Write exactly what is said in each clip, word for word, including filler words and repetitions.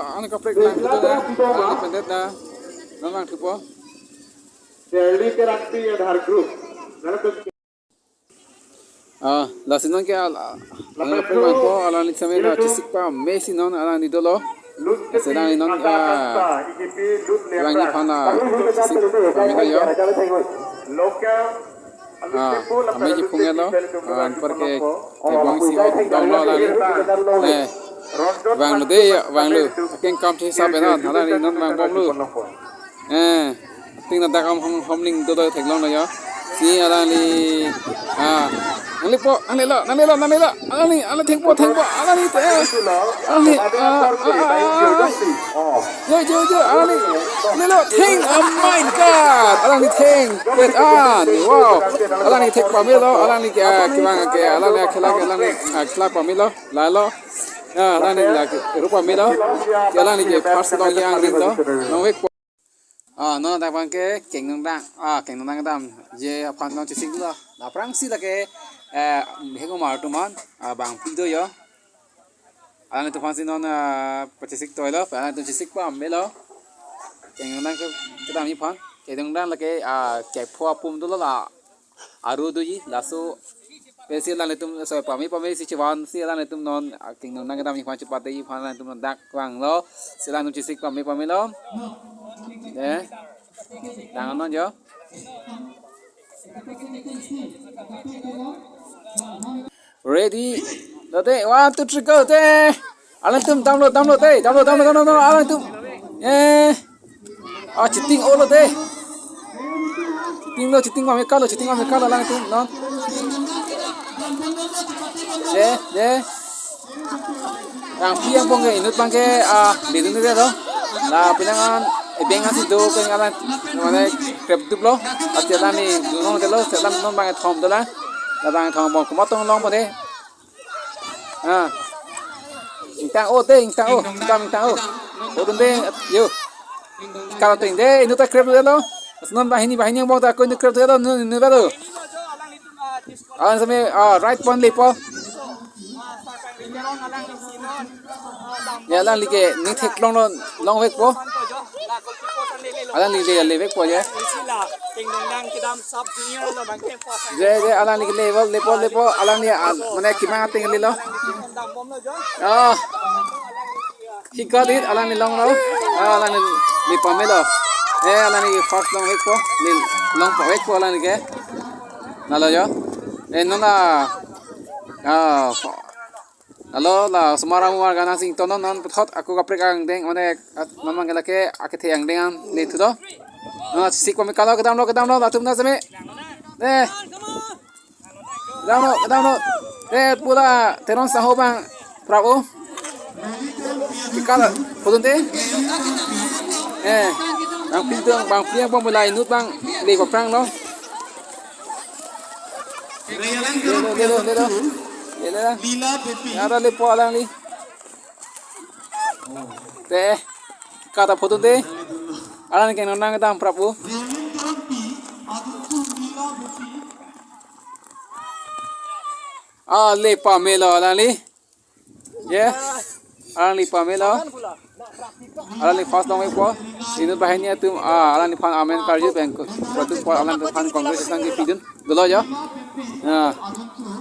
an kaprek lang tu na. Alang pendet na. Non vangthupo. Shirley Terangpi Aadhaar Group. Ah, lasi non ke al-, al-, alangli sitame la chesik pame si non alangli dolo. Lasi alangli non, ah, alangli aphan la chesik pame lo jo. Ah, ame ji phung-et lo. Ah, anparke kebang si hok dam lo alangli. Eh, vanglo de, vanglo. Akeng kam chesa pe non, alangli non vangbomlo. Eh, ting na dak am hom, homling dodoi theklonglo jo. Si alangli, ah, nanglipo, nanglilo, nanglilo, nanglilo. Alangli, alangli thengpo, thengpo. Alangli te, alangli, ah, ah, ah, ah. Jo, jo, jo, alangli, nanglilo, theng. Oh my God. Alangli theng. Wait, ah, wow. Alangli thek pame lo, alangli ke, ah, kevang ke, alangli akhela ke, alangli, ah, khela pame lo, la lo. Ah, alangli la ke, rup pame lo. Ke alangli ke first long yang ring lo. Longvekpo. Ah, non dak abang ke kengdang, ah, kengdang kedam. Je aphan non chesik lo. La aphrangsi lake, eh, Bhek Omar atum aphan, ah, bangpi do jo. Alangtum aphan si non, ah, pachesik toi lo, alangtum chesik pame lo. Kengdang ke, kedam aphan. Kengdang lake, ah, kepho apum dolo la. Aru doji, laso. Pensi alanglitum, so pame pame si chevan si alanglitum non, ah, kengdang kedam aphan chepateji aphan alanglitum non dak vanglo. Si alangtum chesik pame pame lo. Eh. Dang non jo. Ready. Lo de, one, two, three, go de. Alangtum damlo, damlo de, damlo, damlo, damlo, damlo, alangtum. Eh. Ah, cheating-o lo de. Cheating lo, cheating pame kalo, cheating pame kalo alangtum, non. De, de. Vangpi angbong ke, inut abang ke, ah, bidun de lo. La pinangan, ebeng asi do, pinangan, mane, krep dup lo. Ati alangli, dunong de lo, setan non abang thom de la. La abang thom bom, komat tong longpo de. Ah. Ingtang-o te, ingtang-o. Ingtang, ingtang-o. O dun de, yo. Kalo te de, inut ta krep lo. Asnon banghini, banghini angbong ta ko inut krep lo, nu, nu ba lo. Alang sitame, ah, right point lepo. Ya, alangli ke ni theklonglo, longvekpo. Alangli le, levekpo ya. Je, je, alangli ke level, lepo, lepo, alangli, ah, mane kemang ateng lelo. Oh. He got it, alangli longlo. Ah, alangli le pame lo. Eh, alangli first longvekpo, le long pavekpo alangli ke. Lalo jo. Eh, non la. Ah, lalo la osomar amumar ganang sing tonon non puthot ako kaprek angdeng mane at non abang ke lake akethe angdeng an le thu do. Non chesik pame kalo kedam lo kedam lo latum na sitame. Eh. Kedam lo kedam lo. Eh pula Teron Saho abang prap-o. Kikal pudun te. Eh. Bang pintu bang priang bang mulai inut abang le paprang lo. Lelo, lelo, lelo. Lelo. Lila Bepi. Ara lepo alangli. Te. Kata photo te. Alangli kengdang kedam prap-o. Remin Terangpi, Adutu Lila Bepi. Ah, le pame lo alangli. Ye. Alangli pame lo. Alangli first longvekpo. Inut banghini atum, ah, alangliphan amen karju pen ko. Patut po alangliphan congratulation kepidun. Dolo jo. Ah.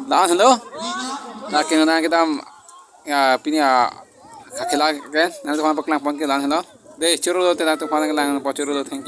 La-an helo. La kengdang kedam, ya, pini ya, kakhela ke. Nangtumphan paklang pon ke la-an helo. De, choro lo te nangtumphan langpo choro lo. Thank you.